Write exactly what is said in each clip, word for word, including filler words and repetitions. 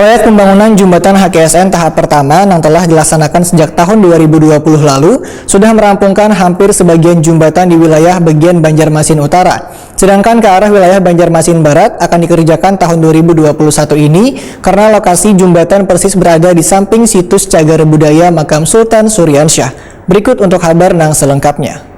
Proyek pembangunan jembatan H K S N tahap pertama yang telah dilaksanakan sejak tahun dua ribu dua puluh lalu sudah merampungkan hampir sebagian jembatan di wilayah bagian Banjarmasin Utara. Sedangkan ke arah wilayah Banjarmasin Barat akan dikerjakan tahun dua ribu dua puluh satu ini karena lokasi jembatan persis berada di samping situs cagar budaya makam Sultan Suriansyah. Berikut untuk habar nang selengkapnya.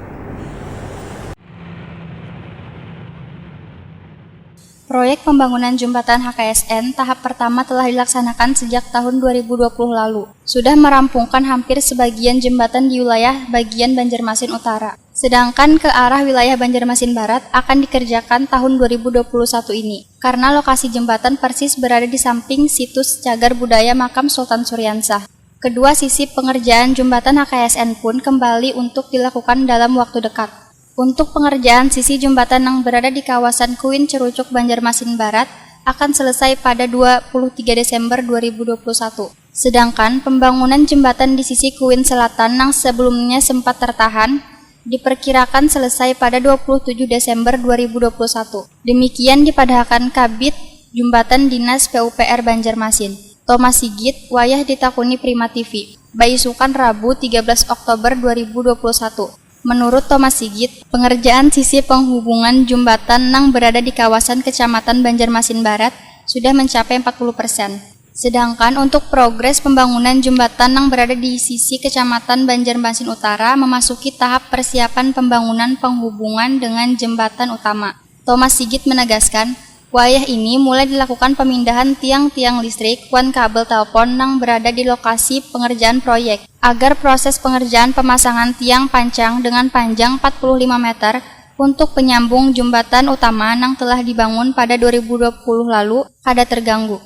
Proyek pembangunan jembatan H K S N tahap pertama telah dilaksanakan sejak tahun dua ribu dua puluh lalu. Sudah merampungkan hampir sebagian jembatan di wilayah bagian Banjarmasin Utara. Sedangkan ke arah wilayah Banjarmasin Barat akan dikerjakan tahun dua ribu dua puluh satu ini, karena lokasi jembatan persis berada di samping situs cagar budaya makam Sultan Suriansah. Kedua sisi pengerjaan jembatan H K S N pun kembali untuk dilakukan dalam waktu dekat. Untuk pengerjaan sisi jembatan yang berada di kawasan Kuin Cerucuk Banjarmasin Barat akan selesai pada dua puluh tiga Desember dua ribu dua puluh satu. Sedangkan pembangunan jembatan di sisi Kuin Selatan yang sebelumnya sempat tertahan diperkirakan selesai pada dua puluh tujuh Desember dua ribu dua puluh satu. Demikian dipadahakan Kabid Jembatan Dinas P U P R Banjarmasin, Thomas Sigit, wayah ditakuni Prima T V, baisukan Rabu tiga belas Oktober dua ribu dua puluh satu. Menurut Thomas Sigit, pengerjaan sisi penghubungan jembatan nang berada di kawasan Kecamatan Banjarmasin Barat sudah mencapai empat puluh persen. Sedangkan untuk progres pembangunan jembatan nang berada di sisi Kecamatan Banjarmasin Utara memasuki tahap persiapan pembangunan penghubungan dengan jembatan utama. Thomas Sigit menegaskan, wayah ini mulai dilakukan pemindahan tiang-tiang listrik wan kabel telepon nang berada di lokasi pengerjaan proyek. Agar proses pengerjaan pemasangan tiang pancang dengan panjang empat puluh lima meter untuk penyambung jembatan utama nang telah dibangun pada dua ribu dua puluh lalu kada terganggu.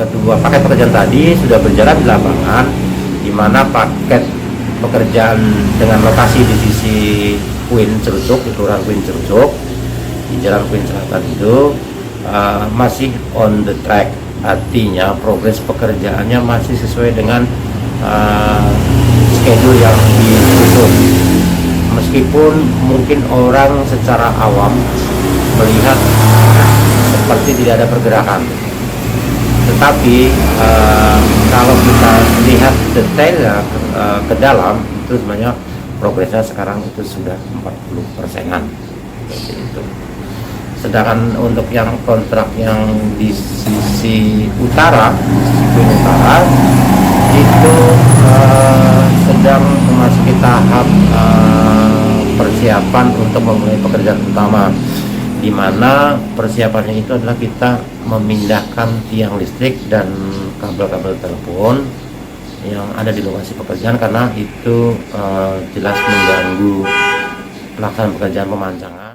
Kedua paket pekerjaan tadi sudah berjalan di lapangan, di mana paket pekerjaan dengan lokasi di sisi Kuin Cerucuk, di Kelurahan Kuin Cerucuk, di Jalan Kuin Selatan itu uh, masih on the track. Artinya progres pekerjaannya masih sesuai dengan uh, schedule yang disusun. Meskipun mungkin orang secara awam melihat seperti tidak ada pergerakan, tetapi uh, kalau kita lihat detailnya uh, ke dalam, itu sebenarnya progresnya sekarang itu sudah empat puluh persenan. Sedangkan untuk yang kontrak yang di sisi utara, sisi Kuin Utara, itu uh, sedang memasuki tahap uh, persiapan untuk memulai pekerjaan utama, di mana persiapannya itu adalah kita memindahkan tiang listrik dan kabel-kabel telepon yang ada di lokasi pekerjaan karena itu uh, jelas mengganggu pelaksanaan pekerjaan pemancangan.